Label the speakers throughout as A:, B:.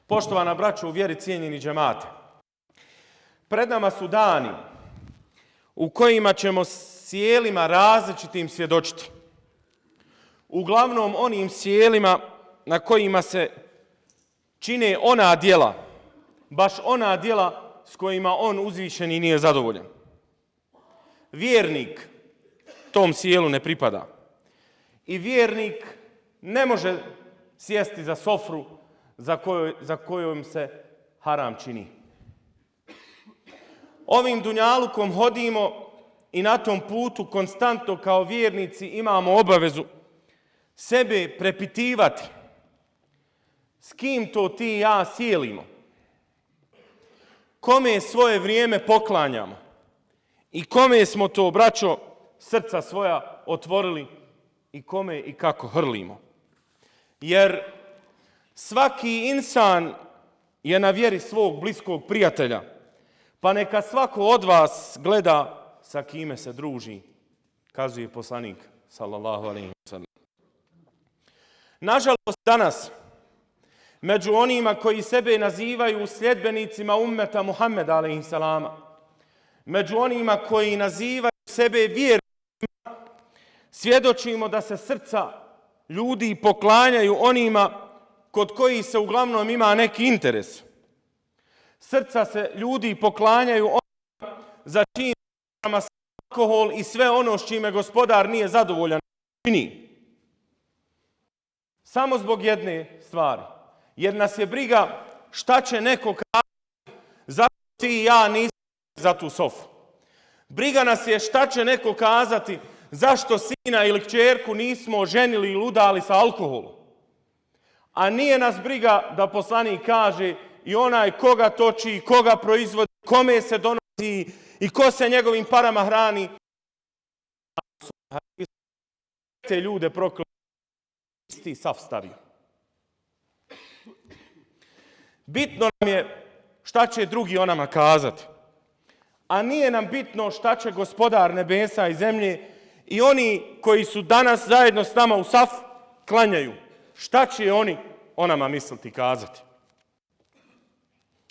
A: Poštovana braćo u vjeri, cijenjeni džemate, pred nama su dani u kojima ćemo sjelima različitim svjedočiti. Uglavnom onim sjelima na kojima se čine ona djela, baš ona djela s kojima on uzvišeni nije zadovoljan. Vjernik tom sjelu ne pripada. I vjernik ne može sjesti za sofru za kojom se haram čini. Ovim dunjalukom hodimo i na tom putu konstantno kao vjernici imamo obavezu sebe prepitivati. S kim to ti i ja sjelimo? Kome svoje vrijeme poklanjamo? I kome smo to, braćo, srca svoja otvorili i kome i kako hrlimo? Jer svaki insan je na vjeri svog bliskog prijatelja, pa neka svako od vas gleda sa kime se druži, kazuje poslanik sallallahu alejhi ve sellem. Nažalost, danas među onima koji sebe nazivaju sljedbenicima ummeta Muhammeda alejhi selama, među onima koji nazivaju sebe vjernicima, svjedočimo da se srca ljudi poklanjaju onima kod kojih se uglavnom ima neki interes. Srca se ljudi poklanjaju onima za čim alkohol i sve ono s čime gospodar nije zadovoljan čini. Samo zbog jedne stvari. Jer nas je briga šta će neko kazati zašto ti i ja nisam za tu sofu. Briga nas je šta će neko kazati zašto sina ili kćerku nismo oženili ili udali sa alkoholom. A nije nas briga da poslanik kaže i onaj koga toči, koga proizvodi, kome se donosi i ko se njegovim parama hrani. Te ljude prokleli, isti saf stavio. Bitno nam je šta će drugi o nama kazati. A nije nam bitno šta će gospodar nebesa i zemlje i oni koji su danas zajedno s nama u saf klanjaju. Šta će oni o nama misliti kazati?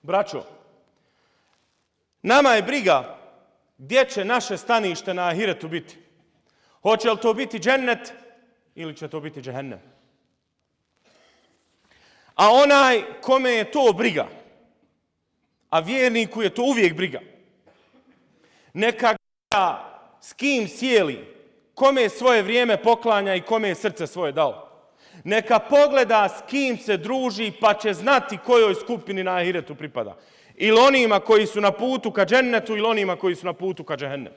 A: Braćo, nama je briga gdje će naše stanište na ahiretu biti. Hoće li to biti džennet ili će to biti džehennem? A onaj kome je to briga, a vjerniku je to uvijek briga, neka gleda s kim sjeli, kome svoje vrijeme poklanja i kome je srce svoje dao. Neka pogleda s kim se druži pa će znati kojoj skupini na ahiretu pripada. Ili onima koji su na putu ka džennetu ili onima koji su na putu ka džehennemu.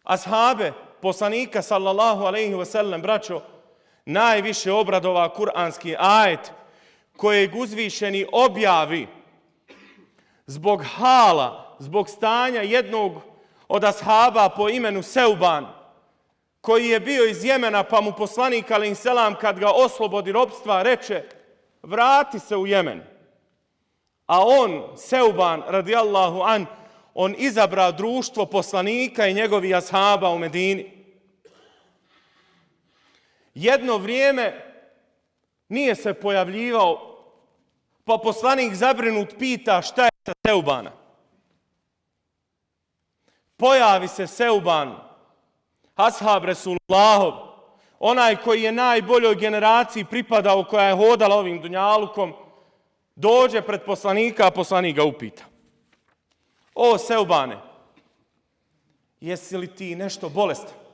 A: Ashabe poslanika sallallahu alejhi ve sellem, braćo, najviše obradova kuranski ajet kojeg uzvišeni objavi zbog hala, zbog stanja jednog od ashaba po imenu Seuban, koji je bio iz Jemena, pa mu poslanik alejhi selam kad ga oslobodi ropstva reče vrati se u Jemen. A on, Seuban radijallahu an, on izabrao društvo poslanika i njegovih ashaba u Medini. Jedno vrijeme nije se pojavljivao, pa poslanik zabrinut pita šta je sa Seubana. Pojavi se Seuban, ashab Resulullahov, onaj koji je najboljoj generaciji pripadao, koja je hodala ovim dunjalukom, dođe pred poslanika, a poslanik ga upita. O Seubane, jesi li ti nešto bolestan?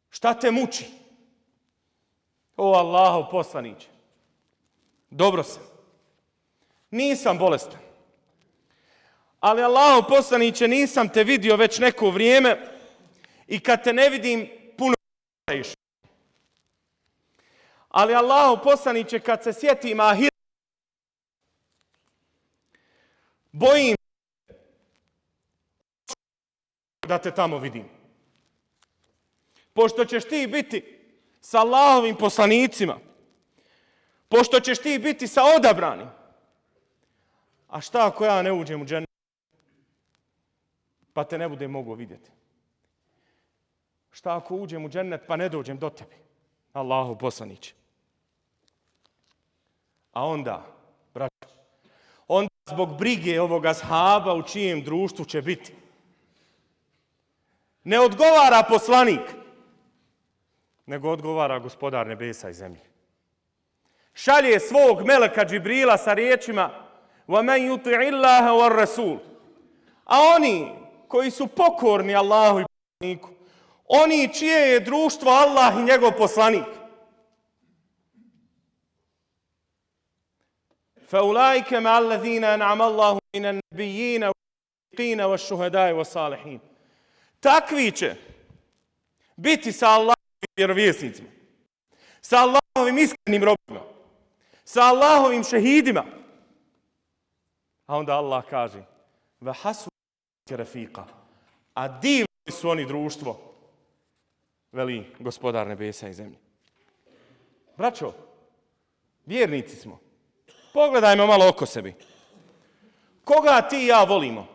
A: Šta te muči? O Allahov poslaniče, dobro sam. Nisam bolestan. Ali Allahov poslaniče, nisam te vidio već neko vrijeme i kad te ne vidim, puno staješ. Ali Allahov poslaniče, kad se sjetim ahireta, bojim da te tamo vidim. Pošto ćeš ti biti sa Allahovim poslanicima, pošto ćeš ti biti sa odabranim, a šta ako ja ne uđem u džennet, pa te ne budem mogao vidjeti? Šta ako uđem u džennet pa ne dođem do tebe? Allahu poslaniće. A onda, braćo, onda zbog brige ovoga ashaba u čijem društvu će biti. Ne odgovara poslanik, nego odgovara Gospodar nebesa i zemlje. Šalje svog meleka Džibrila sa riječima وَمَنْ يُطِعِ اللَّهَ وَالرَّسُولُ. A oni koji su pokorni Allahu i poslaniku, oni čije je društvo Allah i njegov poslanik. فَأُولَٰئِكَ مَعَ الَّذِينَ أَنْعَمَ اللَّهُ مِنَ النَّبِيِّينَ وَالصِّدِّيقِينَ وَالشُّهَدَاءِ وَالصَّالِحِينَ. Takvi će biti sa Allahovim vjerovjesnicima, sa Allahovim iskrenim robima, sa Allahovim šehidima. A onda Allah kaže وَحَسُنَ رَفِيقًا. A divni su oni društvo, veli Gospodar nebesa i zemlje. Braćo, vjernici smo. Pogledajmo malo oko sebi. Koga ti i ja volimo?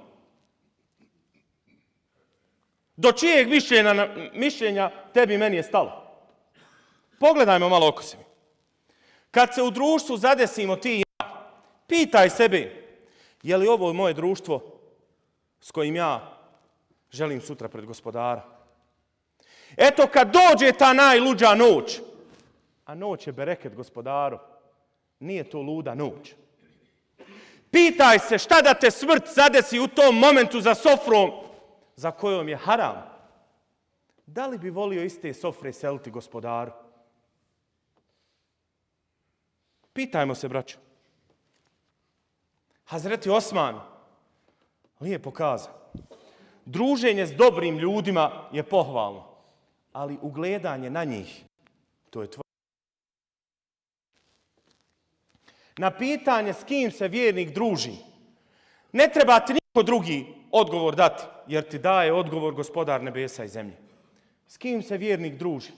A: Do čijeg mišljenja tebi i meni je stalo? Pogledajmo malo oko sebi. Kad se u društvu zadesimo ti i ja, pitaj sebe, je li ovo moje društvo s kojim ja želim sutra pred Gospodara? Eto kad dođe ta najluđa noć, a noć je bereket Gospodaru, nije to luda noć. Pitaj se šta da te smrt zadesi u tom momentu za sofrom za kojom je haram. Da li bi volio iz te sofre seliti Gospodaru? Pitajmo se, braćo. Hazreti Osman lijepo kaza. Druženje s dobrim ljudima je pohvalno, ali ugledanje na njih, to je tvoje. Na pitanje s kim se vjernik druži, ne treba ti niko drugi odgovor dati, jer ti daje odgovor Gospodar nebesa i zemlje. S kim se vjernik druži?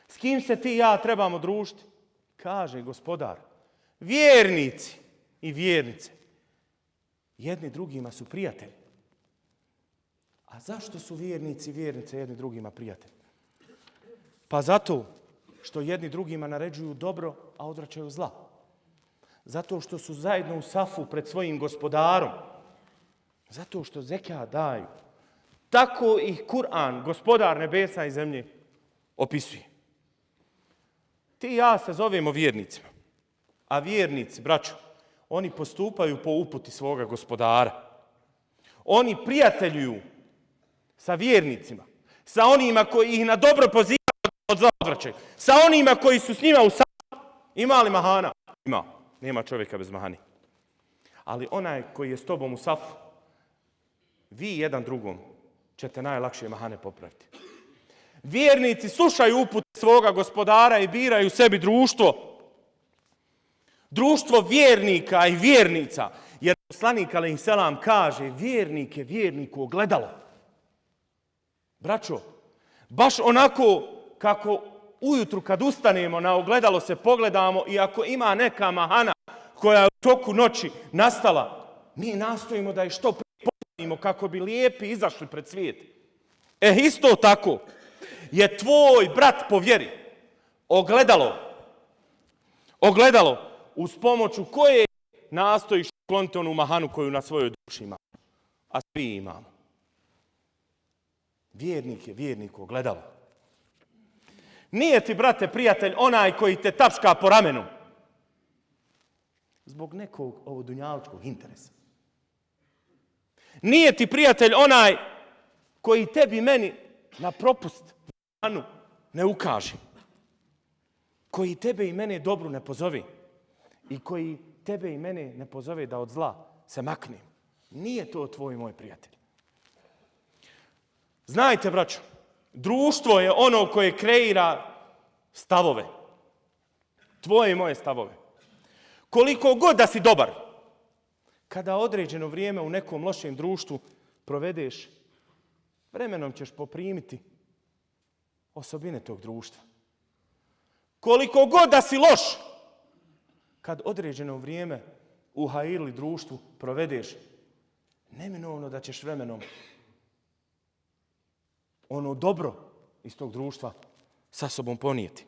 A: S kim se ti i ja trebamo družiti? Kaže Gospodar, vjernici i vjernice, jedni drugima su prijatelji. A zašto su vjernici i vjernice jedni drugima prijatelji? Pa zato što jedni drugima naređuju dobro, a odvraćaju zla. Zato što su zajedno u safu pred svojim Gospodarom. Zato što zekat daju. Tako ih Kur'an, Gospodar nebesa i zemlje, opisuje. Ti i ja se zovemo vjernicima. A vjernici, braćo, oni postupaju po uputi svoga Gospodara. Oni prijateljuju sa vjernicima. Sa onima koji ih na dobro pozivaju od zla odvraćaju. Sa onima koji su s njima u safu. Ima li mahana? Ima. Nema čovjeka bez mahani. Ali onaj koji je s tobom u safu, vi jedan drugom ćete najlakše mahane popraviti. Vjernici slušaju upute svoga Gospodara i biraju sebi društvo. Društvo vjernika i vjernica. Jer poslanik alejhi selam kaže, vjernik je vjerniku ogledalo. Braćo, baš onako kako ujutru kad ustanemo na ogledalo se pogledamo i ako ima neka mahana koja je u toku noći nastala, mi nastojimo da je što prije popravimo kako bi lijepi izašli pred svijet. Isto tako je tvoj brat po vjeri ogledalo uz pomoću koje nastojiš ukloniti onu mahanu koju na svojoj duši ima. A svi imamo. Vjernik je vjerniku ogledalo. Nije ti, brate, prijatelj onaj koji te tapška po ramenu zbog nekog ovodunjaličkog interesa. Nije ti prijatelj onaj koji tebi meni na propust ne ukaže. Koji tebe i mene dobru ne pozove. I koji tebe i mene ne pozove da od zla se maknem. Nije to tvoj i moj prijatelj. Znajte, braćo, društvo je ono koje kreira stavove. Tvoje i moje stavove. Koliko god da si dobar, kada određeno vrijeme u nekom lošem društvu provedeš, vremenom ćeš poprimiti osobine tog društva. Koliko god da si loš, kad određeno vrijeme u hajirli društvu provedeš, neminovno da ćeš vremenom ono dobro iz tog društva sa sobom ponijeti.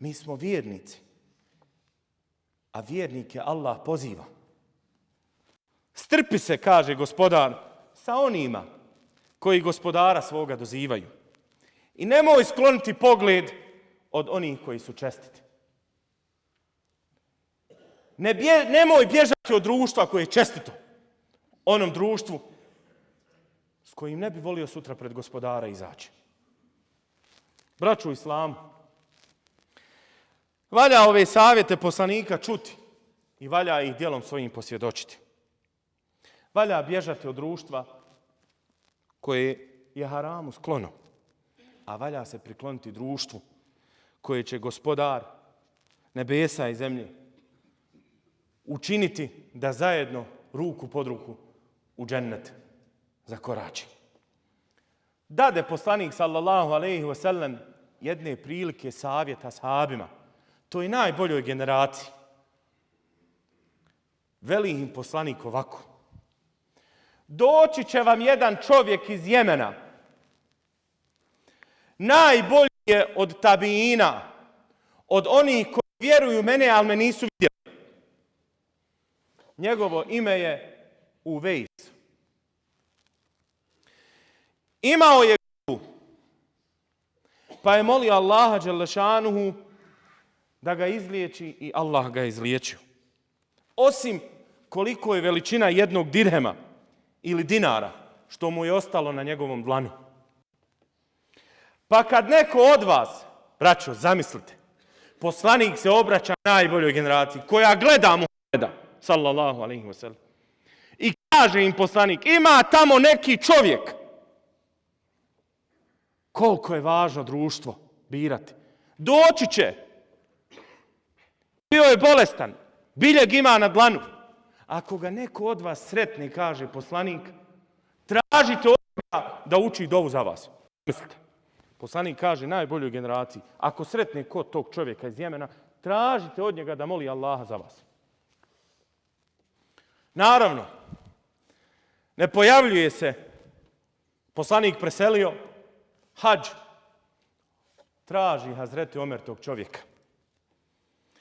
A: Mi smo vjernici. A vjernike Allah poziva. Strpi se, kaže gospodar, sa onima koji gospodara svoga dozivaju. I nemoj skloniti pogled od onih koji su čestiti. Nemoj bježati od društva koje je čestito. Onom društvu s kojim ne bi volio sutra pred gospodara izaći. Braćo u islamu, valja ove savjete poslanika čuti i valja ih djelom svojim posvjedočiti. Valja bježati od društva koje je haramu sklono, a valja se prikloniti društvu koje će gospodar nebesa i zemlje učiniti da zajedno ruku pod ruku u džennet zakorači. Dade poslanik sallallahu alejhi ve sellem jedne prilike savjeta sahabima, toj najboljoj generaciji. Veli im poslanik ovako: doći će vam jedan čovjek iz Jemena, najbolji je od tabiina, od onih koji vjeruju mene, ali me nisu vidjeli. Njegovo ime je Uvejs. Imao je gripu, pa je molio Allaha dželešanuhu da ga izliječi i Allah ga izliječio. Osim koliko je veličina jednog dirhema ili dinara što mu je ostalo na njegovom dlanu. Pa kad neko od vas, braćo, zamislite, poslanik se obraća najboljoj generaciji koja gleda Muhameda, sallallahu alejhi ve sellem, i kaže im poslanik, ima tamo neki čovjek. Koliko je važno društvo birati. Doći će. Bio je bolestan. Biljeg ima na dlanu. Ako ga neko od vas sretne, kaže poslanik, tražite od njega da uči dovu za vas. Mislite. Poslanik kaže najboljoj generaciji, ako sretne kod tog čovjeka iz Jemena, tražite od njega da moli Allaha za vas. Naravno, ne pojavljuje se poslanik preselio, hadž, traži Hazreti Omer tog čovjeka.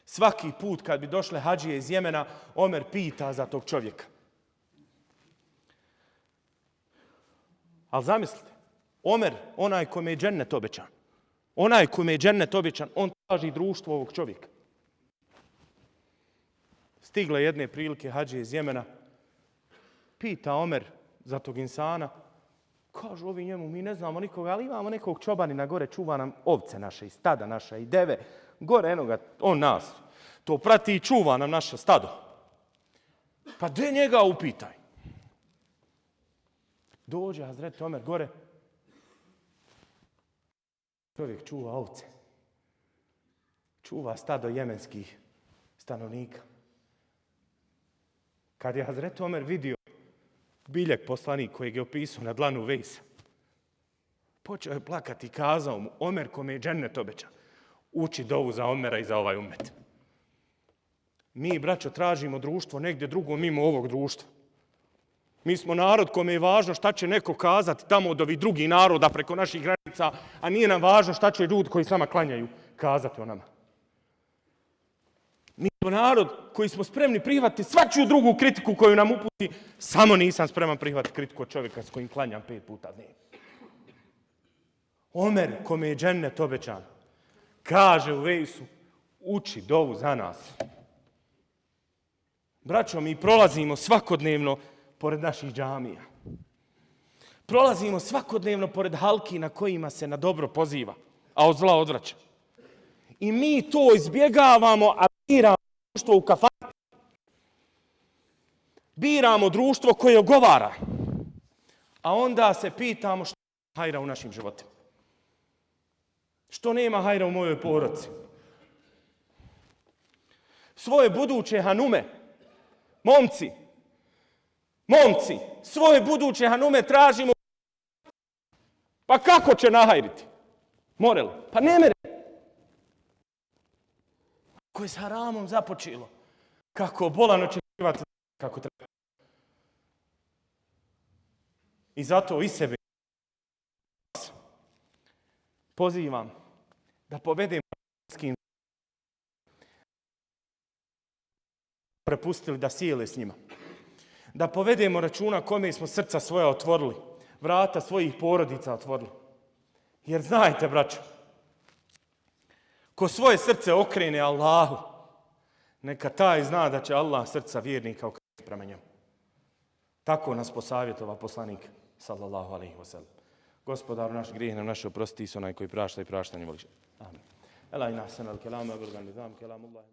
A: Svaki put kad bi došle hadžije iz Jemena, Omer pita za tog čovjeka. Ali zamislite, Omer, onaj kome je džennet obećan, on traži društvo ovog čovjeka. Stigle jedne prilike hadžije iz Jemena, pita Omer za tog insana, kažu ovi njemu, mi ne znamo nikoga, ali imamo nekog čobanina gore, čuva nam ovce naše i stada naša i deve. Gore enoga, on nas. To prati i čuva nam naše stado. Pa gdje njega upitaj? Dođe Hazreti Omer gore. Čovjek čuva ovce. Čuva stado jemenskih stanovnika. Kad je Hazreti Omer vidio biljeg poslanik kojeg je opisao na dlanu Vejsa, počeo je plakati i kazao mu, Omer kome je džennet obećan, uči dovu za Omera i za ovaj ummet. Mi, braćo, tražimo društvo negdje drugo mimo ovog društva. Mi smo narod kome je važno šta će neko kazati tamo od ovih drugih naroda preko naših granica, a nije nam važno šta će ljudi koji s nama klanjaju kazati o nama. Mi smo narod koji smo spremni prihvatiti svačiju drugu kritiku koju nam uputi, samo nisam spreman prihvatiti kritiku od čovjeka s kojim klanjam 5 puta dnevno. Omer, kome je džennet obećan, kaže u Vejsu, uči dovu za nas. Braćo, mi prolazimo svakodnevno pored naših džamija. Prolazimo svakodnevno pored halki na kojima se na dobro poziva, a od zla odvraća. I mi to izbjegavamo, a biramo društvo u kafani. Biramo društvo koje ogovara. A onda se pitamo što nema hajra u našim životima. Što nema hajra u mojoj porodici. Svoje buduće hanume, momci, svoje buduće hanume tražimo. Pa kako će nahajriti? More li? Pa ne mere. Ako je s haramom započelo, kako bolan očekivati kako treba. I zato i sebe pozivam da povedemo prepustili da sjele s njima. Da povedemo računa kome smo srca svoja otvorili, vrata svojih porodica otvorili. Jer znajte, braćo, ko svoje srce okrene Allahu, neka taj zna da će Allah srca vjernika okrenuti prema njemu. Tako nas posavjetova poslanik, sallallahu alaihi wa sallam. Gospodaru, naš grijeh nam naše oprosti, onaj koji prašta i prašta njemu liše. Amin. Ela ina sanal kelama, vrgan nizam, kelamullahi.